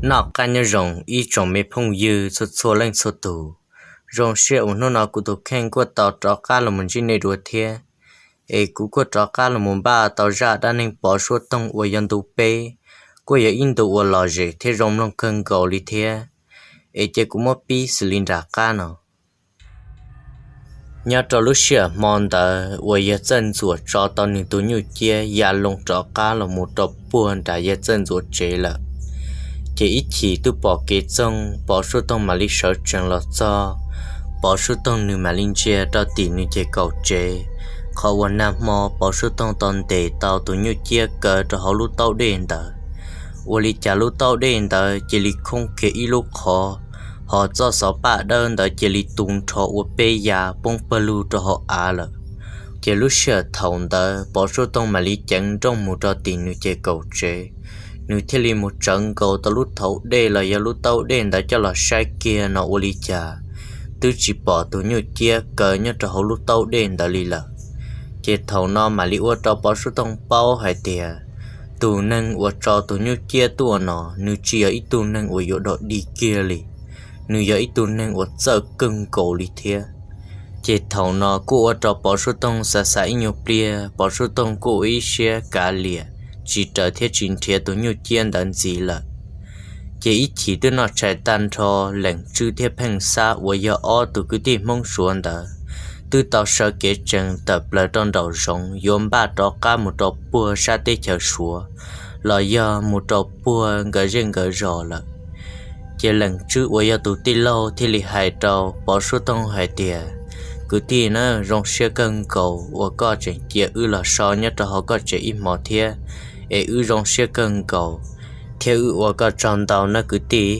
Noj qab nyob zoo ib tsoom me phooj ywg txhua txhua leej txhua tus. Zoo siab uas hnub no kuv tus kheej kuj tau rov qab los mus ntsib nej dua thiab. Es kuv kuj rov qab los mus npaj tau zaj dab neeg Pov Suab Toog uas yog ntu peb, kuj yog ib ntu uas lom zem thiab zoo mloog kawg nkaus li thiab. Es cia kuv muab pib xws li nram qab no. Nyob rau lub sij hawm hmo ntawd uas yawg Txawj Ntxuam tso tau nws tus nyuj ciab ya loo rov qab los mus rau puag nram yawg Txawj Ntxuam tsev lawm, ces ib chim twb pom kev txoog, Pov Suab Toog mam li sawv tsees los txog. Pov Suab Toog nws mam li ntsia rau tim nws ces kaum tsev, qhov uas nag hmo Pov Suab Toog tau ntes tau tus nyuj ciab kaw rau hauv lub taub dej ntawd. Ua li cas lub taub dej ntawd cia li khoob kiag ib lub qhov, hos txoj xov paj dawb ntawd cia li tu nrho ua peb yav poob pawg lug rau hauv av lawm. Ces lub sij hawm thaum ntawd Pov Suab Toog mam li ceev nrooj mus rau tim nws ces kaum tsev, nws thiaj li mus tsawv nkaus tau lub thauv dej los yog lub taub dej ntawd coj los saib kiag no ua li cas twb tsis pom tus nyuj ciab kaw nyob rau hauv lub taub dej ntawd li lawm. Ces thaum no mam li ua rau Pov Suab Toog paub hais tias tus neeg uas tso tus nyuj ciab tuaj no nws tsis yog ib tug neeg uas yuav dog dig kiag li, nws yog ib tug neeg uas txawj kawg nkaus li thiab. Ces thaum no kuj ua rau Pov Suab Toog xav xav ib nyuag pliag, Pov Suab Toog kuj ua ib siab kav liam, tsis raws thiab tsis nrhiav tus nyuj ciab ntawd ntxiv lawm. Ces ib chim twb noj tshais tag nrho, Leem Tswb thiab Pheej Xab uas yog ob tug kwv tij Hmoob Suav ntawd twb tau sawv kev tsees tawm plaws rau nraum zoov yuav npaj rov qab mus rau puag sab teb chaws Suav los yog mus rau puag nkawd zej nkawd zos lawm. Ces Leem Tswb uas yog tus tij laug thiaj li hais rau Pov Suab Toog hais tias, kwv tij na, zoo siab kawg nkaus uas koj tseem cia wb los so nyob rau hauv koj tsev ib hmo thiab, es wb zoo siab kawg nkaus thiab wb ua koj tsaug ntau nawb kwv tij.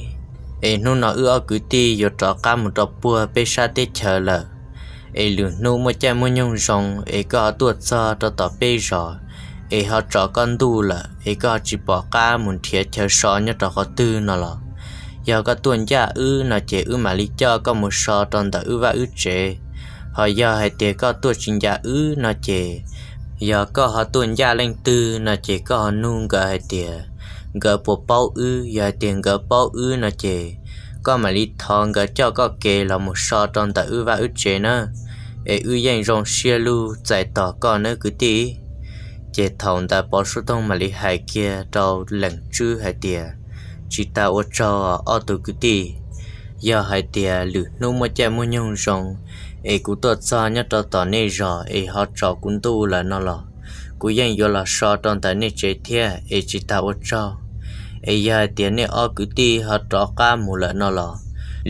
Es hnub no wb ob kwv tij yuav rov qab mus rau puag peb sab teb chaws lawm, es lwm hnub muaj caij muaj nyoog zoo es koj ho tuaj txog rau tom peb zos, es ho tsaus koj ntuj lawm es koj ho tsis pom qab mus nrhiav chaw so nyob rau qhov twg no los, yog koj tuaj ncaj wb no ces wb mam li coj koj mus so rau ntawm wb vaj wb tsev. Ho yog hais tias koj tuaj tsis ncaj wb no ces, yog koj ho tuaj ncaj leej twg no ces koj ho nug nkawd hais tias nkawd puas paub wb, yog hais tias nkawd paub wb no ces koj mam li thov nkawd coj koj kev los mus so rau ntawm wb vaj wb tsev nawb, es wb yeej zoo siab lug txais tos koj nawb kwv tij. Ces thaum ntawd Pov Suab Toog mam li hais kiag rau Leem Tswb hais tias, tsis tas ua tsaug ob tug kwv tij, yog hais tias lwm hnub muaj caij muaj nyoog zoo es kuv tuaj txog nyob rau tom nej zos es ho tsaus kuv ntuj lawm no los, kuv yeej yuav los so rau ntawm nej tsev thiab es tsis tas ua tsaug. Es yog hais tias nej ob kwv tij ho rov qab mus lawm no los,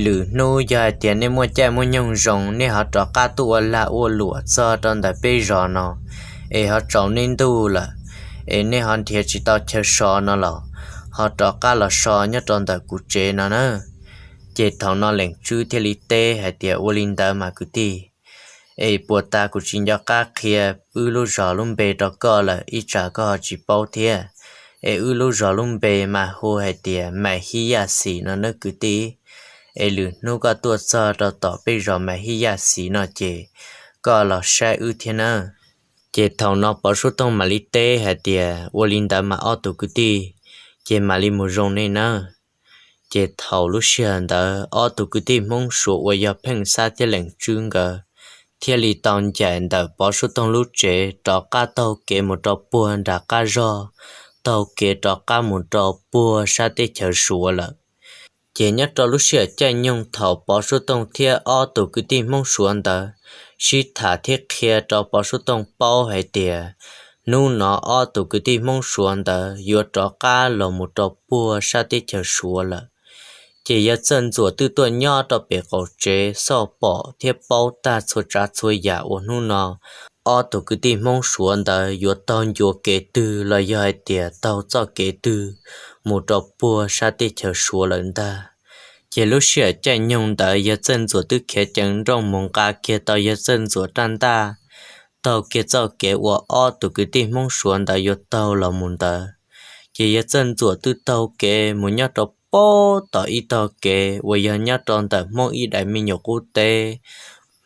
lwm hnub yog hais tias nej muaj caij muaj nyoog zoo nej ho rov qab tuaj ua lag ua luam txog rau ntawm peb zos no, es ho tsaus nej ntuj lawm, es nej ho nrhiav tsis tau chaw so no los, ho rov qab los so nyob rau ntawm kuv tsev no na. Ces thaum no Leem Tswb thiaj li teb hais tias, ua li ntawd mas kwv tij, es puas tas kuv tsis nco qab qhia wb lub zos lub npe rau koj lawm, ib tsam koj ho tsis paub thiab. Es wb lub zos lub npe mas hu hais tias Mas Hib Yaj Xis no nawb kwv tij. Es lwm hnub koj tuaj txog rau tom peb zos Mas Hib Yaj Xis no ces koj los saib wb thiab nawb. Ces thaum no Pov Suab Toog mam li teb hais tias, ua li ntawd mas ob tug kwv tij, ces mam li mus zoo nej nawb. Ces thaum lub sij hawm ntawd ob tug kwv tij Hmoob Suav uas yog Pheej Xab thiab Leem Tswb nkawd thiaj li tau ncaim ntawm Pov Suab Toog lub tsev rov qab taug kev mus rau puag nram qab zog, taug kev rov qab mus rau puag sab teb chaws Suav lawm. Ces nyob rau lub sij hawm caij nyoog thaum Pov Suab Toog thiab ob tug kwv tij Hmoob Suav ntawd sib tham thiab qhia rau Pov Suab Toog paub hais tias hnub no ob tug kwv tij Hmoob Suav ntawd yuav rov qab los mus rau puag sab teb chaws Suav lawm, ces yawg Txawj Ntxuam twb tuaj nyob rau pem qaum tsev xauj pom thiab paub tag txhua tsav txhua yam uas hnub no ob tug kwv tij Hmoob Suav ntawd yuav taug ncua kev twg los yog hais tias taug txoj kev twg mus rau puag sab teb chaws Suav lawm ntag. Ces lub sij hawm caij nyoog ntawd yawg Txawj Ntxuam twb khiav ceev nrooj mus nqa kiag tau yawg Txawj Ntxuam raj ntaj, taug kiag txoj kev uas ob tug kwv tij Hmoob Suav ntawd yuav taug los mus ntawd. Ces yawg Txawj Ntxuam twb taug kev mus nyob rau pem tom ib tog kev uas yog nyob rau ntawm Hmoob ib daim me nyuam qub teb.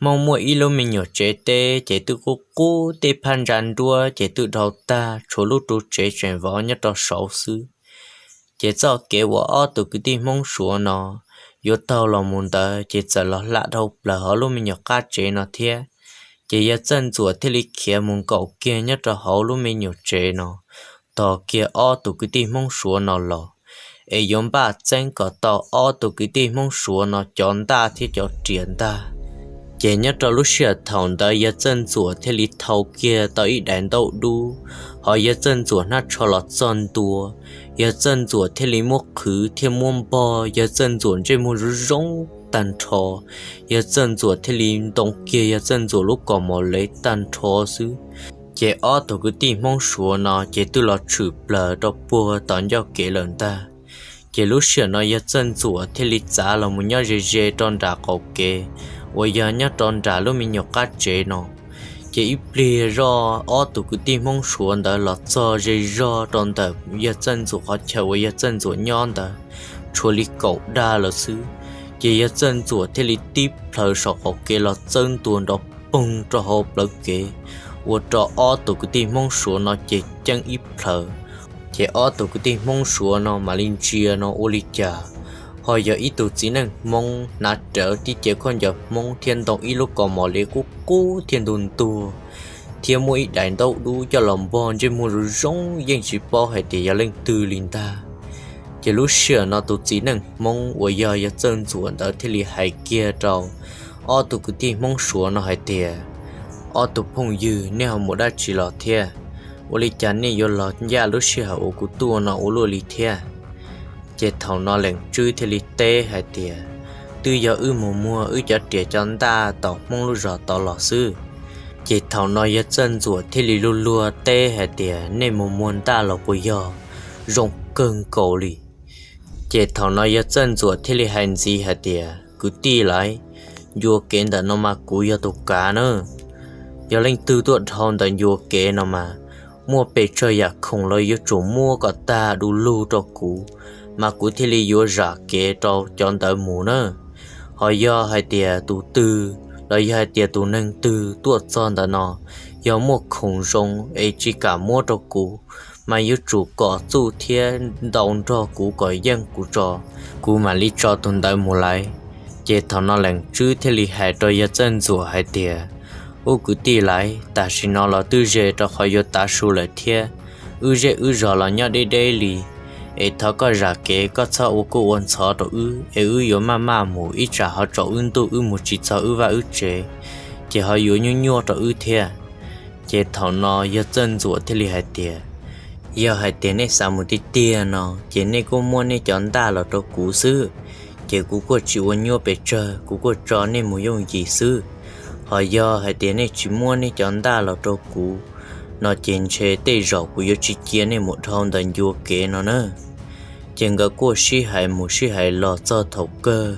Hmoob muaj ib lub me nyuam tsev teb ces twb qub qub, tej phab ntsa nruab ces twb dhau tag, tshuav lub ru tsev tseem vov nyob rau saud xwb. Ces txoj kev uas ob tug kwv tij Hmoob Suav no yuav taug los mus ntawd ces txawm los hla dhau plaws hauv lub me nyuam qab tsev no thiab. Ces yawg Txawj Ntxuam thiaj li khiav mus nkaum kiag nyob rau hauv lub me nyuam tsev no, tos kiag ob tug kwv tij Hmoob Suav no los, es yuav npaj txeeb kom tau ob tug kwv tij Hmoob Suav no cov ntaj thiab cov riam ntag. Ces nyob rau lub sij hawm thaum ntawd yawg Txawj Ntxuam thiaj li thau kiag tau ib daim ntaub dub, hos yawg Txawj Ntxuam hnab tsho los txog ntua, yawg Txawj Ntxuam thiaj li muab qhwv thiab muab npog yawg Txawj Ntxuam ntsej muag zoo zoo tag nrho. Yawg Txawj Ntxuam thiaj li ntoo kiag yawg Txawj Ntxuam lub kaus mom lev tag nrho xwb. Ces ob tug kwv tij Hmoob Suav no ces twb los tshwm plaws rau puag tom ncauj kev lawm ntag. Ces lub sij hawm no yawg Txawj Ntxuam thiaj li txav los mus nyob ze ze rau nram qaum kev uas yog nyob rau nram lub me nyuam qab tsev no. Ces ib pliag zoj ob tug kwv tij Hmoob Suav ntawd los txog ze zog rau ntawm yawg Txawj Ntxuam qhov chaw uas yawg Txawj Ntxuam nyob ntawd tshuav li kaum dag lawm xwb. Ces yawg Txawj Ntxuam thiaj li tib plhaws saum qaum kev los txawb ntua nrov poog rau hauv plawv kev, ua rau ob tug kwv tij Hmoob Suav no ces ceeb ib plhaws. Ces ob tug kwv tij Hmoob Suav no mam li ntsia no ua li cas ho yog ib tug txiv neej Hmoob hnav rawv tib ce khaub ncaws Hmoob thiab ntoo ib lub kaus mom lev qub qub thiab ntuag ntuag, thiab muaj ib daim ntaub dub coj los npog ntsej muag zoo zoo yeej tsis paub hais tias yog leej twg li ntag. Ces lub sij hawm no tus txiv neej Hmoob uas yog yawg Txawj Ntxuam ntawd thiaj li hais kiag rau ob tug kwv tij Hmoob Suav no hais tias, ob tug phooj ywg, nej ho mus dab tsi los thiab? Ua li cas nej yuav los ncaj lub sij hawm uas kuv tuaj no ua luaj li thiab? Ces thaum no Leej Tswb thiaj li teb hais tias, twb yog wb mus muag wb cov riam cov ntaj tom Hmoob lub zos tod los xwb. Ces thaum no yawg Txawj Ntxuam thiaj li luag luag teb hais tias, nej mus muag ntaj los puas yog? Zoo kawg nkaus li. Ces thaum no yawg Txawj Ntxuam thiaj li hais ntxiv hais tias, kwv tij laiv, ncua kev ntawm no mas kuv yog tus kav na. Yog leej twg tuaj dhau ntawm ncua kev no mas, muaj pes tsawg yam khoom los yuav tsum muab kom tag du lug rau kuv, mas kuv thiaj li yuav zam kev rau cov ntawd mus na. Ho yog hais tias tus twg los yog hais tias tus neeg twg tuaj txog ntawm no, yog muaj khoom zoo es tsis kam muab rau kuv, mas yuav tsum kom txuj thiab ntaus nrog kuv kom yeej kuv tso, kuv mam li tso tus ntawd mus laiv. Ces thaum no Leej Tswb thiaj li hais rau yawg Txawj Ntxuam hais tias, ub kwv tij laiv, tam sim no los twb ze rau qhov yuav tav su lawm thiab, wb zej wb zos los nyob deb deb li, es thov koj zam kev, koj txhob ua kuj ua ntxhov rau wb, es wb yuav maj maj mus, ib tsam ho tsaus wb ntuj wb mus tsis txog wb vaj wb tsev, ces ho yuav nyuaj nyuaj rau wb thiab. Ces thaum no yawg Txawj Ntxuam thiaj li hais tias, yog hais tias nej xav mus tiag tiag no, ces nej kuj muab nej cov ntaj los rau kuv xwb, ces kuv kuj tsis ua nyuaj pes tsawg, kuv kuj tso nej mus yooj yim xwb. Ho yog hais tias nej tsis muab nej cov ntaj los rau kuv no, ces ntshe tej zaum kuv yuav tsis cia nej mus dhau ntawm ncua kev no na. Ces nkawd kuj sib hais mus sib hais los txog thaum kawg,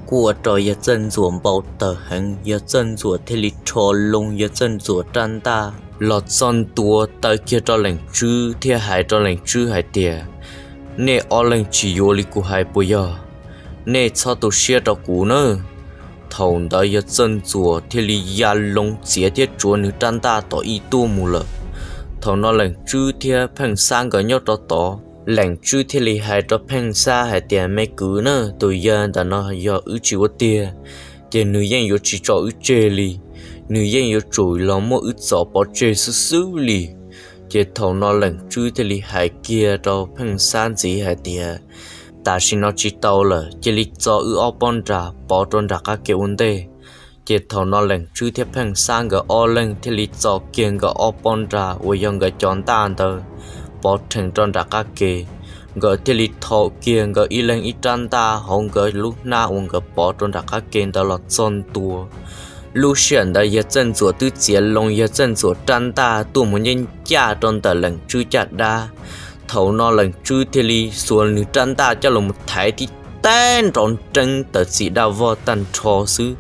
kuj ua rau yawg Txawj Ntxuam npau taws heev, yawg Txawj Ntxuam thiaj li rho loo yawg Txawj Ntxuam rab ntaj los txog ntua taw kiag rau Leej Tswb thiab hais rau Leej Tswb hais tias, nej ob leeg tsis yuav li kuv hais puas yog? Nej txhob tu siab rau kuv nawb. Thaum ntawd yawg Txawj Ntxuam thiaj li ya loo txiav thiab tsuav nws rab ntaj tom ib tuaj mus lawm. Thaum no Leej Tswb thiab Pheej Xab nkawd nyob rau tod, Leej Tswb thiaj li hais rau Pheej Xab hais tias, me kwv na, tus yawg ntawm no yog wb tsis ua tiag, ces nws yeej yuav tsis tso wb tseg li, nws yeej yuav tsum los muab wb txov pov tseg xwb xwb li. Ces thaum no Leej Tswb thiaj li hais kiag rau Pheej Xab ntxiv hais tias, tam sim no tsis tau lawm, cia li txo wb ob pob nra pov rau nram qab ke ua ntej. Ces thaum no Leej Tswb thiab Pheej Xab nkawd ob leeg thiaj li txo kiag nkawd ob pob nra uas yog nkawd cov ntaj ntawd pov rhees rau nram qab ke. Nkawd thiaj li thau kiag nkawd ib leeg ib rab ntaj hauv nkawd lub hnab uas nkawd pov rau nram qab ke ntawd los txog ntua. Lub sij hawm ntawd yawg Txawj Ntxuam twb txiav loo yawg Txawj Ntxuam rab ntaj tuaj mus ncaj ncaj rau ntawm Leej Tswb caj dab. Thaum no Leej Tswb thiaj li xuas nws rab ntaj coj los thaiv tib teg nrov nreeb tawm txim daj vog tag nrho xwb.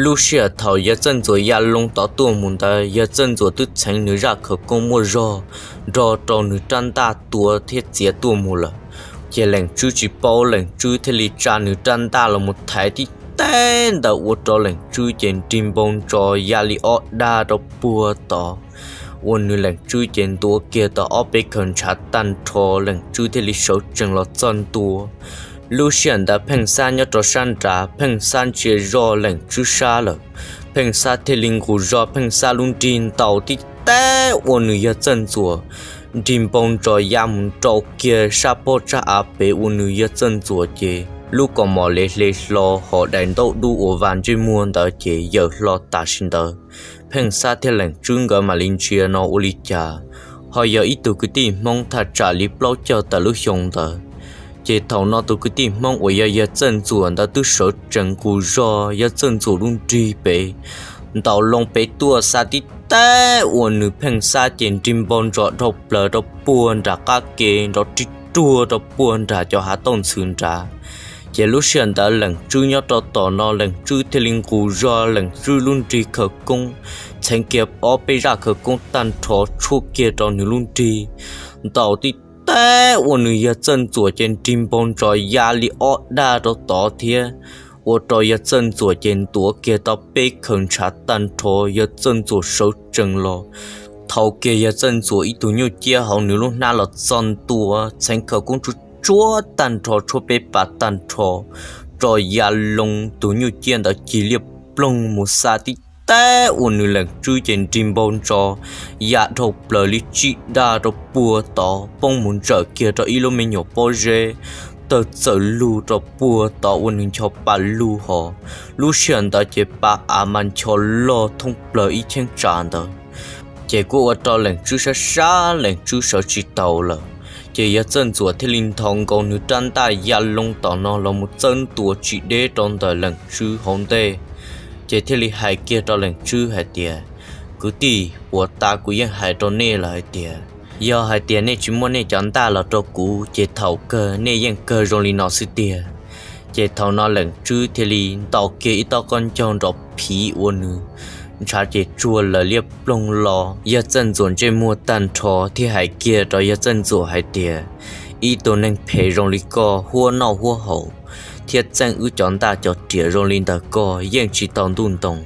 Lub sij hawm thaum yawg Txawj Ntxuam ya loo tod tuaj mus ntawd, yawg Txawj Ntxuam twb txheev nws zaj khawv koob muaj zog nrog rau nws rab ntaj tua thiab txiav tuaj mus lawm. Ces Leej Tswb tsis paub, Leej Tswb thiaj li tsa nws rab ntaj los mus thaiv tib teg ntawd ua rau Leej Tswb ces nrig npoo ntso ya li ob dag rau puag tod. ua nws Leej Tswb ces ntuav kiag tau ob peb khaws ntshav tag nrho, Leej Tswb thiaj li sawv tsees los txog ntua. Lub sij hawm ntawd Pheej Xab nyob rau sab nrad, Pheej Xab ntsia zoj Leej Tswb sab lawm, Pheej Xab thiaj li nqus zog Pheej Xab lub nrig ntaus tib teg ua nws yawg Txawj Ntxuam nrig npau ntsos ya mus nrau kiag sab pob tsag av pem ua nws yawg Txawj Ntxuam ces lub kaus mom le hle hlo hos daim ntaub dub uas vam ntsej muag ntawd ces yawm hlo tam sim ntawd. Pheej Xab thiab Leej Tswb nkawd mam li ntsia no ua li cas ho yog ib tug kwv tij Hmoob thaj tsam li plaub caug tawm lub xyoo ntawd. Ces thaum no tus kwv tij Hmoob uas yog yawg Txawj Ntxuam ntawd twb sawv tsees nqus zog yawg Txawj Ntxuam lub nrig pem ntaus loo pem tuaj xa tib teg ua nws Pheej Xab ces nrig npau ntsos dhau plaws rau puag nram qab ke nrov rig ruag rau puag nram cov hav tauj ntxhw nrad. Ces lub sij hawm ntawd Leej Tswb nyob rau tom no, Leej Tswb thiaj li nqus zog Leej Tswb lub nrig khawv koob, txheev kiag ob peb zaj khawv koob tag nrho tshuab kiag rau nws lub nrig, ntaus tib teg ua nws yawg Txawj Ntxuam ces nrig npau ntsos ya li ob daj rau tod thiab, ua rau yawg Txawj Ntxuam ces ntuav kiag tau peb khaws ntshav tag nrho, yawg Txawj Ntxuam sawv tsees los thau kiag yawg Txawj Ntxuam ib tug nyuj ciab hauv nws lub hnab los txog ntua, txheev khawv koob tsuab tsuab tag nrho, tshuab peb pas tag nrho, tso ya loo tus nyuj ciab ntawd cig liab ploog mus xa tib teg ua nws Leej Tswb ces nrig npau ntsos ya dhau plaws li tsib daj rau puag tod, poob mus ntsawm kiag rau ib lub me nyuam pob zeb, tawg txawm lug rau puag tod ua nws ncho pa lug hos. Lub sij hawm ntawd ces pa av mas ncho log thoob plaws ib cheeb tsam ntawd. Ces kuj ua rau Leej Tswb sab sab Leej Tswb sawv tsis taus lawm. Ces yawg Txawj Ntxuam thiaj li nthos nkaus nws rab ntaj ya loo tom no los mus txawb ntua tsis deb rau ntawm Leej Tswb hauv ntej. Ces thiaj li hais kiag rau Leej Tswb hais tias, Kwv tij, puag ta kuv yeej hais rau nej lawm hais tias, yog hais tias nej tsis muab nej cov ntaj los rau kuv ces thaum kawg nej yeej kawg zoo li no xwb tiag. Ces thaum no Leej Tswb thiaj li ntaus kiag ib tob qaub ncaug nrov phiv ua nws ntshav ces tsuag lawm liab ploog los yawg Txawj Ntxuam ntsej muag tag nrho, thiab hais kiag rau yawg Txawj Ntxuam hais tias, Ib tug neeg phem zoo li koj, huab noj huab haus, thiab txeeb wb cov ntaj cov riam zoo li ntawm koj yeej tsis tau ntuj ntoo.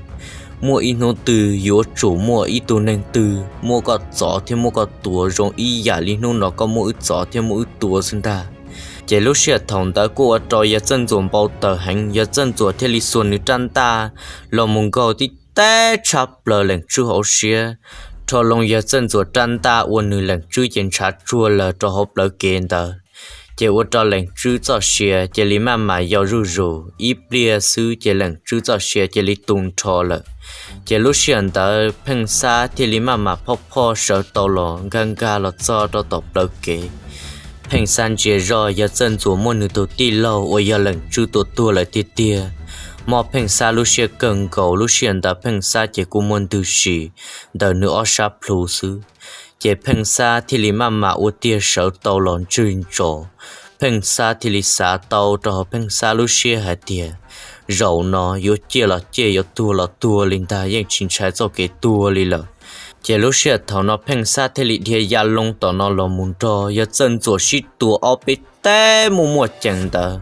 Muaj ib hnub twg yuav tsum muaj ib tug neeg twg muab koj txov thiab muab koj tua zoo ib yam li hnub no koj muab wb txov thiab muab wb tua xwb ntag. Ces lub sij hawm thaum ntawd kuj ua rau yawg Txawj Ntxuam npau taws heev, yawg Txawj Ntxuam thiaj li xuas nws rab ntaj los mus nkaug tib teb tshaj plaws Leej Tswb hauv siab, rho loo yawg Txawj Ntxuam rab ntaj ua nws Leej Tswb ces ntshav tsuag lawm rau hauv plawv kev ntawd. Ces ua rau Leej Tswb txoj sia cia li maj mam yau zuj zus, ib pliag xwb ces Leej Tswb txoj sia cia li tu nrho lawm. Ces lub sij hawm ntawd Pheej Xab thiaj li maj mam phoj phoj sawv tau los nkag nkag los txog rau tom plawv kev. Pheej Xab ntsia zoj yawg Txawj Ntxuam muaj nws tus tij laug uas yog Leej Tswb tua tuag lawm tiag tiag. Mob Pheej Xab lub siab kawg nkaus, lub sij hawm ntawd Pheej Xab ces kuj muaj ntws si ntawm nws ob sab plhu xwb. Ces Pheej Xab thiaj li maj mam ua tiag sawv tau los ntswg ntsos. Pheej Xab thiaj li xav tau rau hauv Pheej Xab lub siab hais tias, zaum no yuav ciaj los ciaj, yuav tuag los tuag li ntag, yeej tsis ntshai txoj kev tuag li lawm. Ces lub sij hawm thaum no Pheej Xab thiaj li dhia ya loo tom no los mus nrog yawg Txawj Ntxuam sib tua ob peb teg muaj muaj cees ntawd,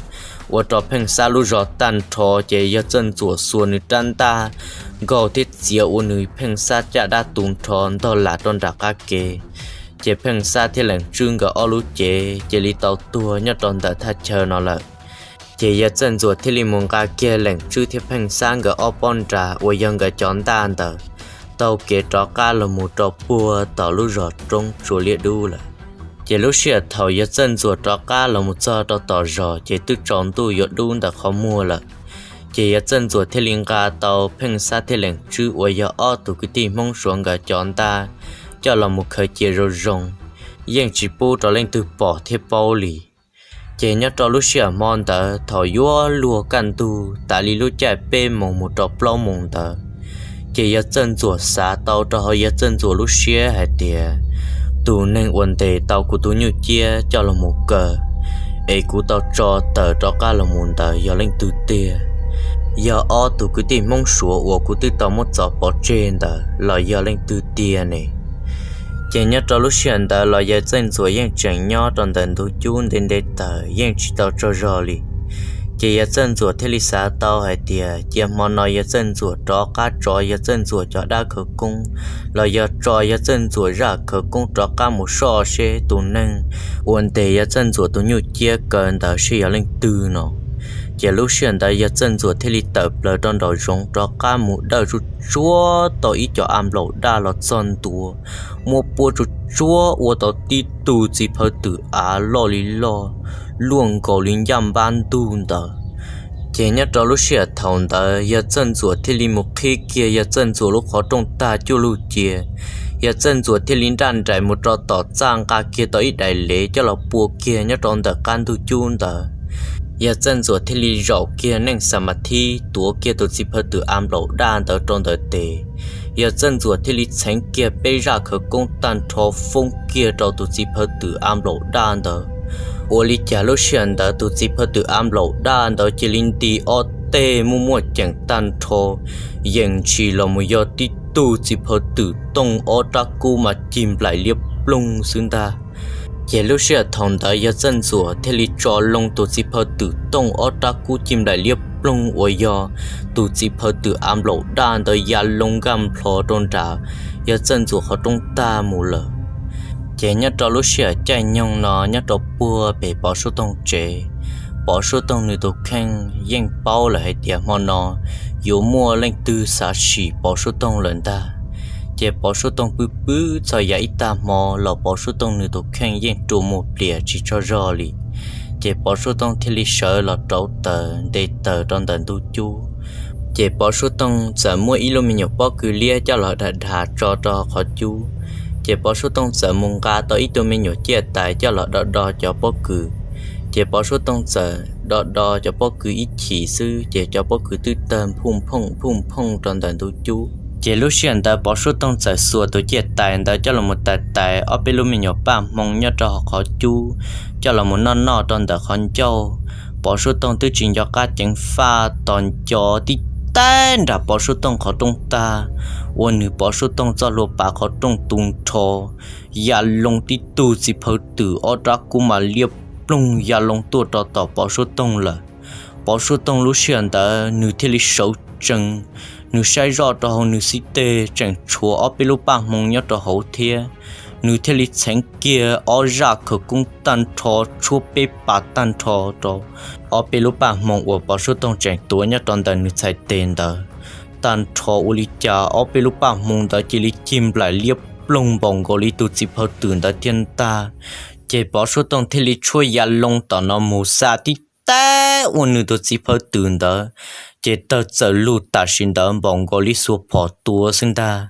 ua rau Pheej Xab lub zog tag nrho. Ces yawg Txawj Ntxuam xuas nws rab ntaj nkaug thiab txiav ua nws Pheej Xab caj dab tu nrho ntog lam rau nram qab kev. Ces Pheej Xab thiab Leej Tswb nkawd ob lub cev cia li tau tuag nyob rau ntawm thaj chaw no lawm. Ces yawg Txawj Ntxuam thiaj li mus nqa kiag Leej Tswb thiab Pheej Xab nkawd ob pob nra uas yog nkawd cov ntaj ntawd taug kev rov qab los mus rau puag tom lub zos roob tsua liab dub lawm. Ces lub sij hawm thaum yawg Txawj Ntxuam rov qab los mus txog rau tom zos ces twb tsaus ntuj yuav dub ntawm qhov muag lawm. Ces yawg Txawj Ntxuam thiaj li nqa tau Pheej Xab thiab Leej Tswb uas yog ob tug kwv tij Hmoob Suav nkawd cov ntaj coj los mus khaws cia zoo zoo, yeej tsis pub rau leej twg pom thiab paub li. Ces nyob rau lub sij hawm hmo ntawd thaum yuav luag kaj ntug tas li lub caij peb moos mus rau plaub moos ntawd, ces yawg Txawj Ntxuam xav tau rau hauv yawg Txawj Ntxuam lub siab hais tias, tus neeg uas ntes tau kuv tus nyuj ciab coj los mus kaw es kuv tau tso tawm rov qab los mus ntawd yog leej twg tiag? Yog ob tug kwv tij Hmoob Suav uas kuv twb tau muab txov pov tseg ntawd los yog leej twg tiag ne? Ces nyob rau lub sij hawm ntawd los yawg Txawj Ntxuam yeej tseem nyob rau ntawm ntug cub ntev ntev taws yeej tsis tau tsaug zog li. Ces Yawg Txawj Ntxuam thiaj li xav tau hais tias cia hmo no Yawg Txawj Ntxuam rov qab tso Yawg Txawj Ntxuam cov dab khawv koob los yog tso Yawg Txawj Ntxuam zaj khawv koob rov qab mus soj seb tus neeg uas ntes Yawg Txawj Ntxuam tus nyuj ciab kaw ntawd seb yog leej twg no. Ces lub sij hawm ntawd Yawg Txawj Ntxuam thiaj li tawm plaws rau nraum zoov rov qab mus dawj tsuj tsuab tau ib co av nplaum daj los txog ntua, muab puab tsuj tsuab ua tau tib tug txiv phaw twm av loj li loj, luaj nkaus li ncaj npab ntug ntawd. Ces nyob rau lub sij hawm thaum ntawd Yawg Txawj Ntxuam thiaj li mus qhib kiag Yawg Txawj Ntxuam lub qhov rooj tag cuaj lug cia. Yawg Txawj Ntxuam thiaj li nraj nraim mus rau tom txaj nqa kiag tau ib daim lev coj los pua kiag nyob rau ntawm qab ntug cub ntawd. Yawg Txawj Ntxuam thiaj li zaum kiag neej xa mas thib tuav kiag tus txiv phaw twm av nplaum daj ntawd rau ntawm tes. Yawg Txawj Ntxuam thiaj li txheev kiag peb zaj khawv koob tag nrho foob kiag rau tus txiv phaw twm av nplaum daj ntawd. Ua li cas lub sij hawm ntawd tus txiv phaw twm av nplaum daj ntawd cia li nti ob teg muaj muaj ceem tag nrho, yees ntshis los mus yog tib tug txiv phaw twm tooj ob rab kub mas cig nplaim liab ploog xwb ntag. Ces lub sij hawm thaum ntawd Yawg Txawj Ntxuam thiaj li tso loo tus txiv phaw twm tooj ob rab kub cig nplaim liab ploog uas yog tus txiv phaw twm av nplaum daj ntawd ya loo nkaj nplho rau nram Yawg Txawj Ntxuam qhov rooj tag mus lawm. Ces nyob rau lub sij hawm caij nyoog no nyob rau puag pem Pov Suab Toog tsev, Pov Suab Toog nws tus kheej yeej paub lawm hais tias hmo no yuav muaj leej twg xav sim Pov Suab Toog lawm ntag. Ces Pov Suab Toog pw pw txog yav ib tag hmo los Pov Suab Toog nws tus kheej yeej rua muag plias tsis tsaug zog li. Ces Pov Suab Toog thiaj li sawv los rauv taws nte taws rau ntawm ntug cub. Ces Pov Suab Toog txawm muab ib lub me nyuam pob kws liab coj los dhas dhas tso rau qhov cub. Ces Pov Suab Toog txawm mus nqa tau ib tug me nyuam ciaj tais coj los do do cov pob kws. Ces Pov Suab Toog txawm do do cov pob kws ib chim xwb ces cov pob kws twb tawg phooj phooj phooj phooj rau ntawm ntug cub. Ces lub sij hawm ntawd Pov Suab Toog txawm xuas tus ciaj tais ntawd coj los mus tais tais ob peb lub me nyuam paj hmoo nyob rau hauv qhov cub, coj los mus noj noj rau ntawm qhov ncauj. Pov Suab Toog twb tsis nco qab ceev faj tos nco tib tag nram Pov Suab Toog qhov rooj tag, ua nws Pov Suab Toog txoj hlua pav qhov rooj tu nrho, ya loo tib tug txiv phaw twm ob rab kub mas liab ploog ya loo tuaj rau tom Pov Suab Toog lawm. Pov Suab Toog lub sij hawm ntawd nws thiaj li sawv tsees, nws saib zoj rau hauv nws xib teg tseem tshuav ob peb lub paj hmoo nyob rau hauv thiab. Nws thiaj li txheev kiag ob zaj khawv koob tag nrho tshuab peb pas tag nrho rau ob peb lub paj hmoo uas Pov Suab Toog tseem tuav nyob rau ntawm nws txhais tes ntawd. Tag nrho ua li cas ob peb lub paj hmoo ntawd cia li cig nplaim liab ploog npaum nkaus li tus txiv phaw twm ntawd thiaj ntag. Ces Pov Suab Toog thiaj li tshuab ya loo tom no mus xa tib tag ua nws tus txiv phaw twm ntawd, ces tawg txawm lug tam sim ntawd npaum nkaus li xuas phom tua xwb ntag.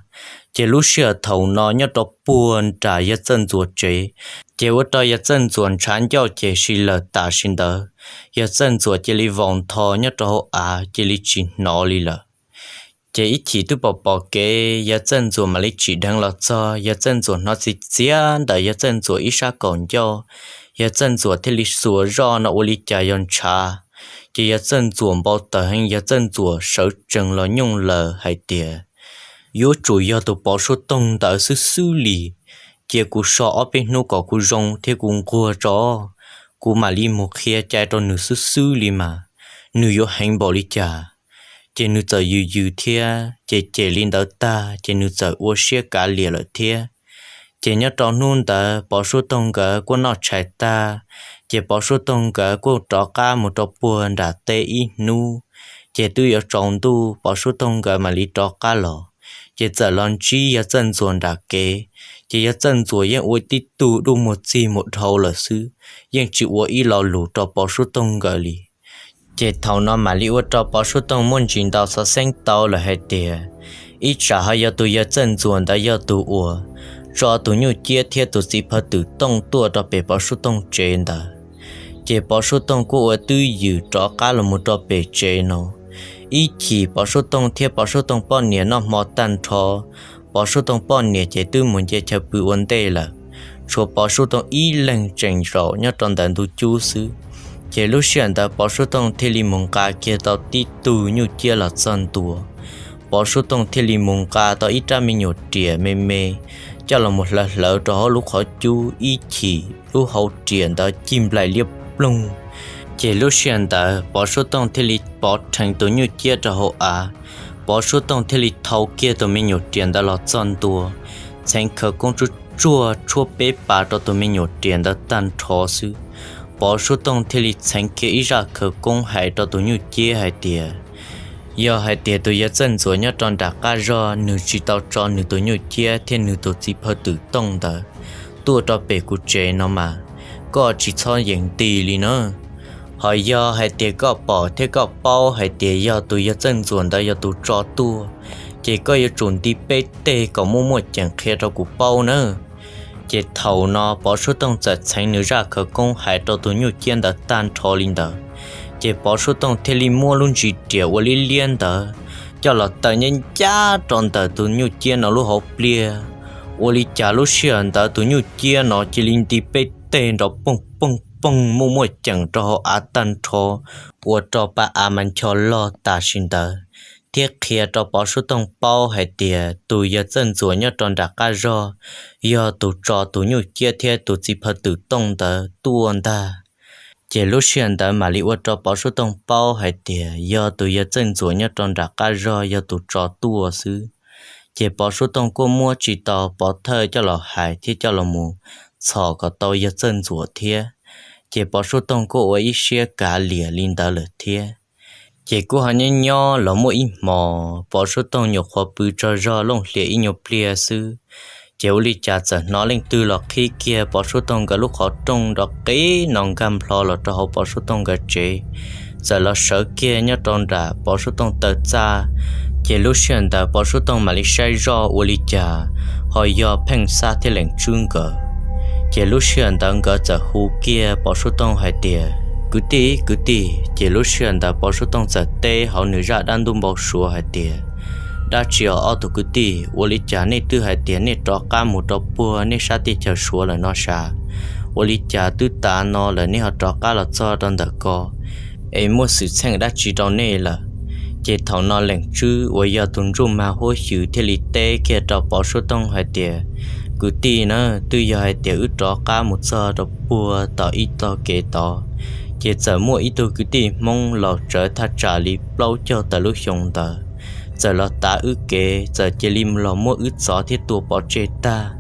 Ces lub sij hawm thaum no nyob rau puag nram Yawg Txawj Ntxuam tsev, ces ua rau Yawg Txawj Ntxuam ntshav ncauj ces si lawm tam sim ntawd. Yawg Txawj Ntxuam cia li vaus ntho nyob rau hauv av cia li tsis hnov li lawm. Ces ib chim twb pom pom kev Yawg Txawj Ntxuam mam li tsim dheev los txog, Yawg Txawj Ntxuam hnov txiv txiav ntawm Yawg Txawj Ntxuam ib sab kaum ncauj. Yawg Txawj Ntxuam thiaj li xuas zoj no ua li cas yog ntshav. Ces Yawg Txawj Ntxuam npau taws heev, Yawg Txawj Ntxuam sawv tsees los nyooj lawm hais tias, yuav tsum yog tus Pov Suab Toog ntawd xwb xwb li. Cia kuv so ob peb hnub kom kuv zoo thiab kuv nquag tso, kuv mam li mus qhia cai rau nws xwb xwb li mas, nws yuav heev npaum li cas. Ces nws txawm yws yws thiab ces cem li ntawd tag ces nws txawm ua siab kav liam lawm thiab. Ces nyob rau hnub ntawd Pov Suab Toog nkawd kuj noj tshais tag, ces Pov Suab Toog nkawd kuj rov qab mus rau puag nram teb ib hnub. Ces twb yuav tsaus ntuj Pov Suab Toog nkawd mam li rov qab los. Ces txawm los ntsib Yawg Txawj Ntxuam nram kev, ces Yawg Txawj Ntxuam yeej ua tib tug dub muag txig mus dhau lawm xwb, yeej tsis ua ib lo lus rau Pov Suab Toog nkawd li. Ces thaum no mam li ua rau Pov Suab Toog muaj ntsis ntau xov xeeb tau lawm hais tias, ib tsam ho yog tus Yawg Txawj Ntxuam ntawd yog tus uas tso tus nyuj ciab thiab tus txiv phaw twm tooj tuaj rau pem Pov Suab Toog tsev ntawd. Ces Pov Suab Toog kuj ua twj ywm rov qab los mus rau pem tsev no. Ib chim Pov Suab Toog thiab Pov Suab Toog poj niam noj hmo tag nrho, Pov Suab Toog poj niam ces twb mus nce chaw pw ua ntej lawm, tshuav Pov Suab Toog ib leeg tseem zaum nyob rau ntawm ntug cub xwb. Ces lub sij hawm ntawd Pov Suab Toog thiaj li mus nqa kiag tau tib tug nyuj ciab los txog ntua. Pov Suab Toog thiaj li mus nqa tau ib rab me nyuam riam me me coj los mus hlawv hlawv rau hauv lub qhov cub, ib chim lub hau riam ntawd cig nplaim liab ploog, Ces lub sij hawm ntawd Pov Suab Tooj thiaj li pov rheev tus nyuj ciab rau hauv av. Pov Suab Tooj thiaj li thau kiag tus me nyuam riam ntawd los txog ntua, txheev khawv koob tsuj tsuag tshuab peb pas rau tus me nyuam riam ntawd tag nrho xwb. Pov Suab Tooj thiaj li txheev kiag ib zaj khawv koob hais rau tus nyuj ciab hais tias, yog hais tias tus yawg Txawj Ntxuam nyob rau nram qab zog nws tsis tau tso nws tus nyuj ciab thiab nws tus txiv phaw twm tooj ntawd tuaj rau pem kuv tsev no mas, koj tsis txhob yeem nti li na. Ho yog hais tias koj pom thiab koj paub hais tias yog tus yawg Txawj Ntxuam ntawd yog tus tso tuaj, ces koj yuav tsum nti peb teg kom muaj muaj ceem qhia rau kuv paub nawb. Ces thaum no Pov Suab Tooj txawm txheev nws zaj khawv koob hais rau tus nyuj ciab ntawd tag nrho li ntawd, ces Pov Suab Tooj thiaj li muab lub ntsis riam ua liab liab ntawd coj los taw ncaj ncaj rau ntawm tus nyuj ciab no lub hauv pliaj. Ua li cas lub sij hawm ntawd tus nyuj ciab no cia li nti peb teg nrov poog poog poog muaj muaj ceem rau hauv av tag nrho, ua rau pa av mas ncho log tam sim ntawd, thiab qhia rau Pov Suab Tooj paub hais tias tus yawg Txawj Ntxuam nyob rau nram qab zog yog tus tso tus nyuj ciab thiab tus txiv phaw twm tooj ntawd tuaj ntag. Ces lub sij hawm ntawd mam li ua rau Pov Suab Tooj paub hais tias yog tus yawg Txawj Ntxuam nyob rau nram qab zog yog tus tso tuaj xwb. Ces Pov Suab Tooj kuj muab tsis tau pov thawj coj los hais thiab coj los mus txhom kom tau yawg Txawj Ntxuam thiab. Ces Pov Suab Tooj kuj ua ib siab kav liam li ntawd lawm thiab. Ces kuj ho nyob nyob los muaj ib hmos Pov Suab Tooj nyuam qhuav pw tsaug zog looj hlias ib nyuag pliag xwb, ces ua li cas txawm hnov leej twg los qhib kiag Pov Suab Tooj nkawd lub qhov rooj nrov qib no nkag nplho los rau hauv Pov Suab Tooj nkawd tsev, txawm los sawv kiag nyob rau nram Pov Suab Tooj taw txaj. Ces lub sij hawm ntawd Pov Suab Tooj mam li saib zoj ua li cas ho yog Pheej Xab thiab Leem Tswb nkawd. Ces lub sij hawm ntawd nkawd txawm hu kiag Pov Suab Tooj hais tias, kwv tij, kwv tij. Ces lub sij hawm ntawd Pov Suab Tooj txawm teb hauv nws zaj dab ntub npau suav hais tias, dab tsi os ob tug kwv tij, ua li cas nej twb hais tias nej rov qab mus rau puag nej sab teb chaws Suav lawm no sav? Ua li cas twb tas no lawm nej ho rov qab los txog rau ntawm ko, es muaj xwm txheej dab tsi rau nej lawm? Ces thaum no Leem Tswb uas yog tus ntsuj mag huab xyw thiaj li teb kiag rau Pov Suab Tooj hais tias, kwv tij na, twb yog hais tias wb rov qab mus txog rau puag tom ib tog kev tod, ces txawm muaj ib tug kwv tij Hmoob laus tsawv thaj tsam li plaub caug tawm lub xyoo ntawd txawm los tav wb kev, txawm cia li los muab wb txov thiab tua pov tseg tag.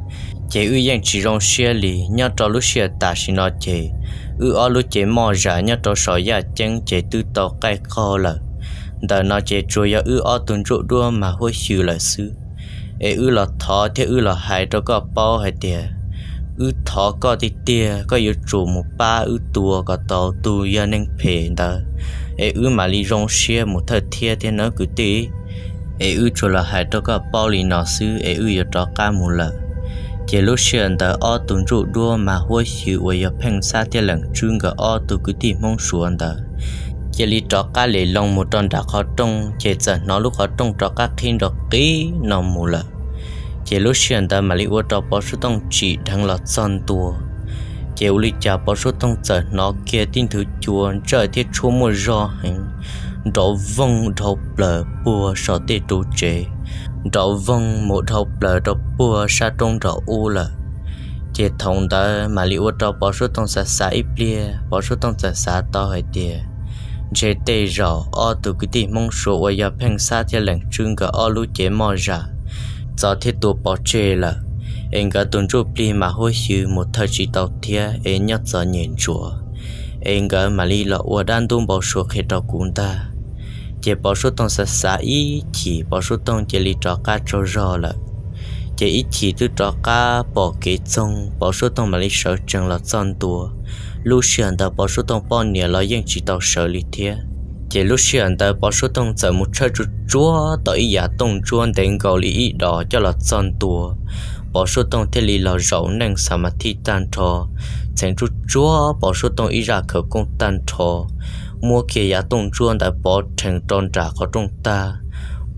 Ces wb yeej tsis zoo siab li. Nyob rau lub sij hawm tam sim no ces wb ob lub cev moj zam nyob rau saum yaj ceeb ces twb tau qaij qaug lawm. Ntawm no ces tsuas yog wb ob tug ntsuj duab mag huab xyw lawm xwb. Es wb los thov thiab wb los hais rau koj paub hais tias, wb thov koj tiag tiag koj yuav tsum mus pab wb tua kom tau tus yog neeg phem ntawd, es wb mam li zoo siab mus thawj thiab thiab nawb kwv tij. Es wb tsuas los hais rau koj paub li no xwb es wb yuav rov qab mus lawm. Ces lub sij hawm ntawd ob tug ntsuj duab mag huab xyw uas yog Pheej Xab thiab Leem Tswb nkawd ob tug kwv tij Hmoob Suav ntawd cia li rov qab lem loo mus rau nram qhov rooj, ces txawm hnov lub qhov rooj rov qab qhib nrov qib no mus lawm. Ces lub sij hawm ntawd mam li ua rau Pov Suab Tooj tsim dheev los txog ntua. Ces ua li cas Pov Suab Tooj txawm hnov kiag tib nthwv cua ntsawj thiab tshuab muaj zog heev, nrov voog dhau plaws puag saum tej ru tsev, nrov voog mus dhau plaws rau puag sab roob nrov ub lawm. Ces thaum ntawd mam li ua rau Pov Suab Tooj xav xav ib pliag, Pov Suab Tooj txawm xav tau hais tias, ntshe tej zaum ob tug kwv tij Hmoob Suav uas yog Pheej Xab thiab Leem Tswb nkawd ob lub cev moj zam txov thiab tua pov tseg lawm, es nkawd tus ntsuj plig mag huab xyw mus thawj tsis tau thiab es nyob txom nyem ntsuav, es nkawd mam li los ua dab ntub npau suav qhia rau kuv ntag. Ces Pov Suab Tooj xav xav ib chim Pov Suab Tooj cia li rov qab tsaug zog lawm. Ces ib chim twb rov qab pom kev txoog, Pov Suab Tooj mam li sawv tsees los txog ntua. Lub sij hawm ntawd Pov Suab Tooj poj niam los yeej tsis tau sawv li thiab. Ces lub sij hawm ntawd Pov Suab Tooj txawm mus tshawb tsuj tsuag tau ib yav tooj ntsuab ntev nkaus li ib dos coj los txog ntua. Pov Suab Tooj thiaj li los zaum neej xa ma thij tag nrho, txheev tsuj tsuag Pov Suab Tooj ib zaj khawv koob tag nrho, muab kiag yav tooj ntsuab ntawd pov rhees rau nram qhov rooj tag.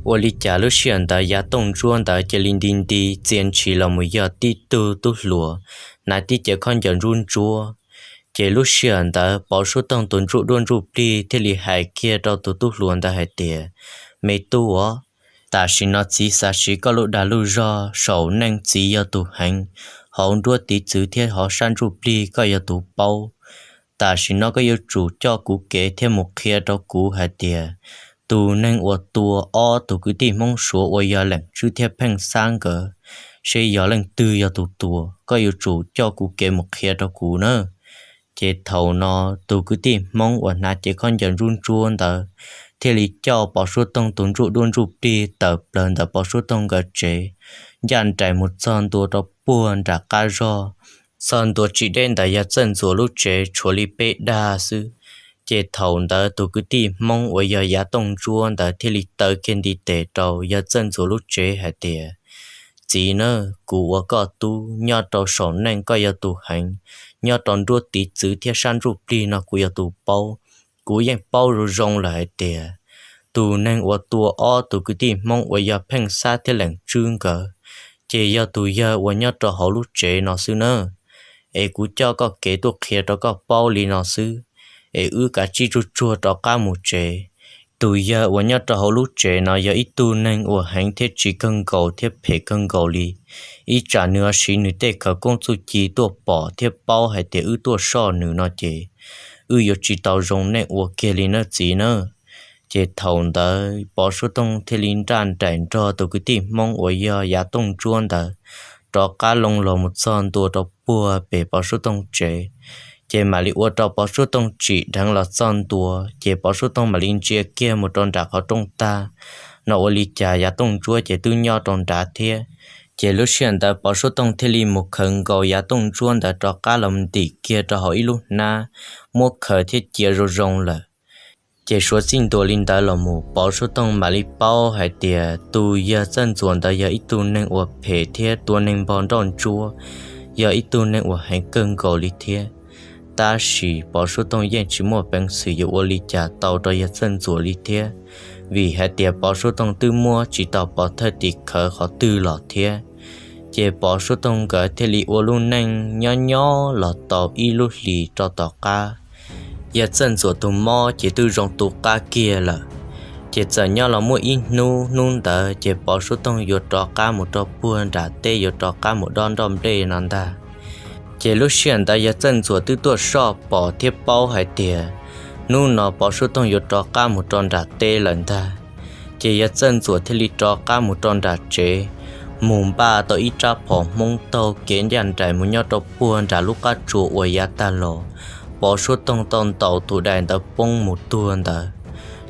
Ua li cas lub sij hawm ntawd yav tooj ntsuab ntawd cia li nti nti txia ntshis los mus yog tib tug tub hluas hnav tib cev khaub ncaws ntsuab ntsuab. Ces lub sij hawm ntawd Pov Suab Tooj tus ntsuj duab ntsuj plig thiaj li hais kiag rau tus tub hluas ntawd hais tias, me tub os, tam sim no txiv xav siv koj lub dag lub zog, saum neej txiv yog tus heev, hauv nruab tiv txwv thiab hauv sab ntsuj plig koj yog tus paub. Tam sim no koj yuav tsum coj kuv kev thiab mus qhia rau kuv hais tias tus neeg uas tua ob tug kwv tij Hmoob Suav uas yog Leem Tswb thiab Pheej Xab nkawd, seb yog leej twg yog tus tua, koj yuav tsum coj kuv kev mus qhia rau kuv na. Ces thaum no tus kwv tij Hmoob uas hnav cev khaub ncaws ntsuab ntsuab ntawd thiaj li coj Pov Suav Tooj tus ntsuj duab ntsuj plig tawm plaws ntawm Pov Suav Tooj nkawd tsev, ncaj nraim mus txog ntua rau puag nram qab zog, txog ntua tsis deb ntawm yawg Txawj Ntxuam lub tsev tshuav li peb dag xwb. Ces thaum ntawd tus kwv tij Hmoob uas yog Yav Tooj Ntsuab ntawd thiaj li taw kiag ntiv tes rau yawg Txawj Ntxuam lub tsev hais tias, Txiv na, kuv ua koj tub, nyob rau saum neej koj yog tus heev, nyob rau nruab tiv txwv thiab sab ntsuj plig no kuv yog tus paub. Kuv yeej paub zoo zoo lawm hais tias tus neeg uas tua ob tug kwv tij Hmoob uas yog Pheej Xab thiab Leem Tswb nkawd, ces yog tus yawg uas nyob rau hauv lub tsev no xwb na. Es kuv coj koj kev tuaj qhia rau koj paub li no xwb, es wb kav tsij tsuag tsuag rov qab mus tsev. Tus yawg uas nyob rau hauv lub tsev no yog ib tug neeg uas heev thiab tsiv kawg nkaus thiab phem kawg nkaus li. Ib tsam nws ho siv nws tej khawv koob txuj ci tuaj pom thiab paub hais tias wb tuaj soj nws no ces wb yuav tsis tau zoo neej ua kiag li nawb txiv nawb. Ces thaum ntawd Pov Suav Tooj thiaj li nraj nraim nrog tus kwv tij Hmoob uas yog Yav Tooj Ntsuab ntawd rov qab loo los mus txog ntua rau puag pem Pov Suav Tooj tsev. Ces mam li ua rau Pov Suav Tooj tsim dheev los txog ntua, ces Pov Suav Tooj mam li ntsia kiag mus rau nram qhov rooj tag no ua li cas Yav Tooj Ntsuab ces twb nyob rau nrad thiab. Ces lub sij hawm ntawd Pov Suav Tooj thiaj li mus khaws nkaus Yav Tooj Ntsuab ntawd rov qab los ntim kiag rau hauv ib lub hnab, muab khaws thiab cia zoo zoo lawm. Ces suav txij ntua li ntawd los mus Pov Suav Tooj mam li paub hais tias tus yawg Txawj Ntxuam ntawd yog ib tug neeg uas phem thiab tua neeg npog nroj ntsuab, yog ib tug neeg uas heev kawg nkaus li thiab. Tab sis Pov Suav Tooj yeej tsis muaj peev xwm yuav ua li cas tau rau yawg Txawj Ntxuam li thiab, vim hais tias Pov Suav Tooj twb muab tsis tau pov thawj tim khawv qhov twg los thiab. Ces Pov Suav Tooj nkawd thiaj li ua lub neej nyob nyob los tau ib lub hlis rau tom qab, yawg Txawj Ntxuam tus mob ces twb zoo tu qab kiag lawm. Ces txawm nyob los muaj ib hnub, hnub ntawd ces Pov Suav Tooj yuav rov qab mus rau puag nram teb, yuav rov qab mus dob nroj nplej no ntag. Ces lub sij hawm ntawd yawg Txawj Ntxuam twb tuaj soj pom thiab paub hais tias hnub no Pov Suav Tooj yuav rov qab mus rau nram teb lawm ntag. Ces yawg Txawj Ntxuam thiaj li rov qab mus rau nram tsev, mus npaj tau ib rab phom Hmoob taug kev ncaj nraim mus nyob rau puag nram lub qab tsuas uas yav tag los Pov Suav Tooj tau ntaus tus dais ntawd poob mus tuag ntawd.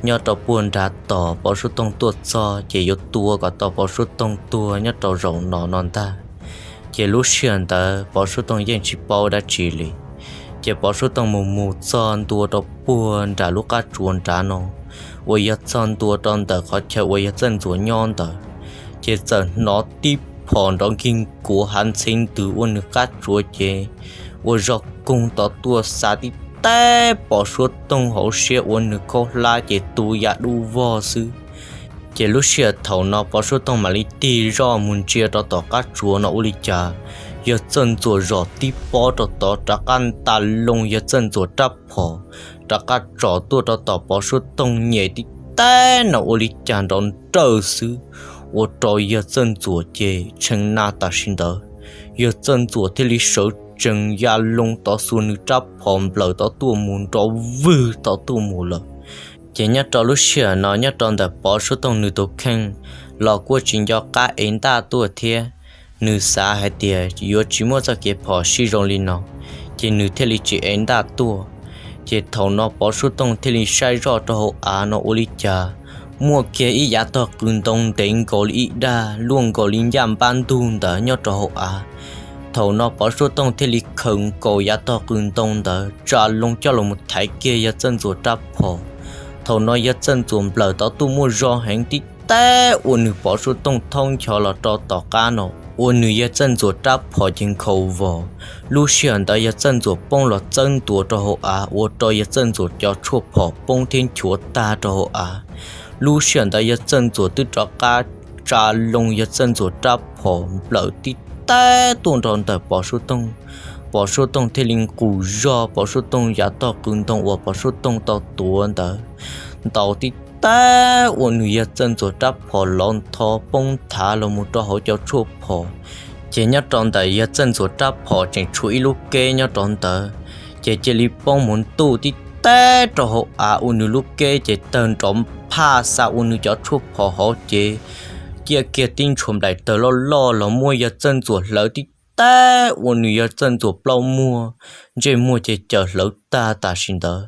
Nyob rau puag nrad tos Pov Suav Tooj tuaj txog ces yuav tua kom tau Pov Suav Tooj tuag nyob rau zaum no no ntag. Ces lub sij hawm ntawd Pov Suav Tooj yeej tsis paub dab tsi li. Ces Pov Suav Tooj mus mus txog ntua rau puag nram lub qab tsuas nrad no, uas yog txog ntua rau ntawm qhov chaw uas yawg Txawj Ntxuam nyob ntawd, ces txawm hnov tib phom nrov nkig nkuav hav ntxhe ntws ua nws qab tsuas ces ua zog koog tod tuaj xa tib teb Pov Suav Tooj hauv siab ua nws khaub hlab ces tu ya dub vog xwb. Ces lub sij hawm thaum no Pov Suav Tooj mam li tig zoj mus ntsia rau tom qab tsuas no ua li cas yawg Txawj Ntxuam zom tib pob rau tod rov qab nta loo yawg Txawj Ntxuam rab phom, rov qab tsom tuaj rau tom Pov Suav Tooj nyem tib teb no ua li cas nrov nrawj xwb, ua rau yawg Txawj Ntxuam ces tshee na tam sim ntawd. Yawg Txawj Ntxuam thiaj li sawv tsees ya loo tod xuas nws rab phom nplawm tod tuaj mus nrov vwg tod tuaj mus lawm. Ces nyob rau lub sij hawm no nyob rau ntawm Pov Suav Tooj nws tus kheej los kuj tsis nco qab ev ntaj tuaj thiab. Nws xav hais tias yuav tsis muaj txoj kev phom sij zoo li no, ces nws thiaj li tsis ev ntaj tuaj. Ces thaum no Pov Suav Tooj thiaj li saib zoj rau hauv av no ua li cas muaj kiag ib yav tog qws ntoo ntev nkaus li ib dag luaj nkaus li ncaj npab ntug ntawd nyob rau hauv av. Thaum no Pov Suav Tooj thiaj li khaws nkaus yav tog qws ntoo ntawd tsa loo coj los mus thaiv kiag yawg Txawj Ntxuam rab phom. Thaum no yawg Txawj Ntxuam nplawm tod tuaj muaj zog heev tib teb ua nws Pov Suav Tooj thaub ncho los rau tom qab no, ua nws yawg Txawj Ntxuam rab phom ces nkhaus vos. Lub sij hawm ntawd yawg Txawj Ntxuam poob los txawb ntua rau hauv av ua rau yawg Txawj Ntxuam cov tshuaj phom poob thiab nchuav tag rau hauv av. Lub sij hawm ntawd yawg Txawj Ntxuam twb rov qab tsa loo yawg Txawj Ntxuam rab phom nplawm tib teb tuaj nrog ntawm Pov Suav Tooj. Pov Suav Tooj thiaj li nqus zog Pov Suav Tooj yav tog qws ntoo uas Pov Suav Tooj tau tuav ntawd ntaus tib teb ua nws yawg Txawj Ntxuam rab phom lov ntho poob thav los mus rau hauv cov tshuaj phom. Ces nyob rau ntawm yawg Txawj Ntxuam rab phom tseem tshuav ib lub keb nyob rau ntawd, ces cia li poob mus ntuj tib teb rau hauv av ua nws lub keb ces tawg nrov phaj xa ua nws cov tshuaj phom hauv ces ciaj kiag tib ntshua nplaim tawg loj loj los muab yawg Txawj Ntxuam hlawv tib teb ua nws yawg Txawj Ntxuam plaub muag, ntsej muag ces cawm hlawv tag tam sim ntawd.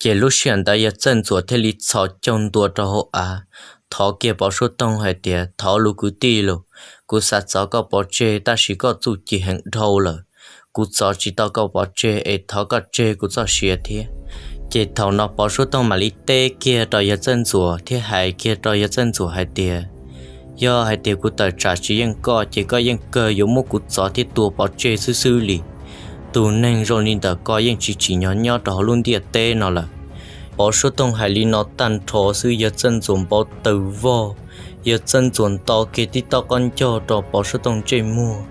Ces lub sij hawm ntawd yawg Txawj Ntxuam thiaj li txhos caug ntua rau hauv av, thov kiag Pov Suab Toog hais tias, Thov lus kwv tij los, kuv xav txov koj pov tseg tab sis koj txuj ci heev dhau lawm, kuv txov tsis tau koj pov tseg es thov koj tseg kuv txoj sia thiab. Ces thaum no Pov Suab Toog mam li teb kiag rau yawg Txawj Ntxuam thiab hais kiag rau yawg Txawj Ntxuam hais tias, Yog hais tias kuv tawm tsam tsis yeej koj ces koj yeej kawg yuav muab kuv txov thiab tua pov tseg xwb xwb li. Tus neeg zoo li ntawm koj yeej tsis tsim nyog nyob rau hauv lub ntiaj teb no lawm. Pov Suab Toog hais li no tag nrho xwb yawg Txawj Ntxuam npau taws vog, yawg Txawj Ntxuam nto kiag tib toj qaub ncaug rau Pov Suab Toog ntsej muag.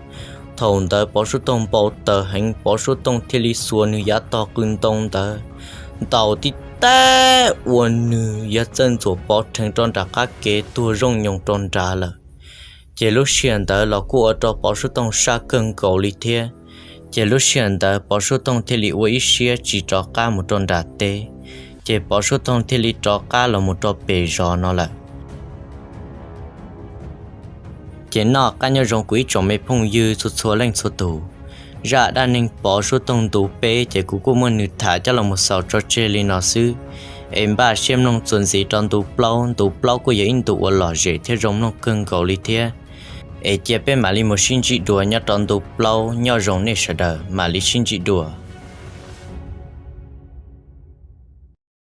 Thaum ntawd Pov Suab Toog npau taws heev, Pov Suab Toog thiaj li xuas nws yav tog qw ntoo ntawd ntaus tib teb ua nws yawg Txawj Ntxuam pov rhees rau nram qab kev tuag zooj nyoos rau nrad lawm. Ces lub sij hawm ntawd los kuj ua rau Pov Suab Toog sab kawg nkaus li thiab. Ces lub sij hawm ntawd Pov Suab Toog thiaj li ua ib siab tsis rov qab mus rau nram teb, ces Pov Suab Toog thiaj li rov qab los mus rau pem zos no lawm. Ces noj qab nyob zoo kuv ib tsoom me phooj ywg txhua txhua leej txhua tus, zaj dab neeg Pov Suab Toog ntu peb ces kuv kuj muaj nws tham coj los mus xaus tso tseg li no xwb. Es npaj siab mloog txuas ntxiv rau ntu plaub, ntu plaub kuj yog ib ntu uas lom zem thiab zoo mloog kawg nkaus li thiab. Es cia peb mam li mus sib ntsib dua nyob rau ntu plaub, nyob zoo nej sawv daws, mam li sib ntsib dua.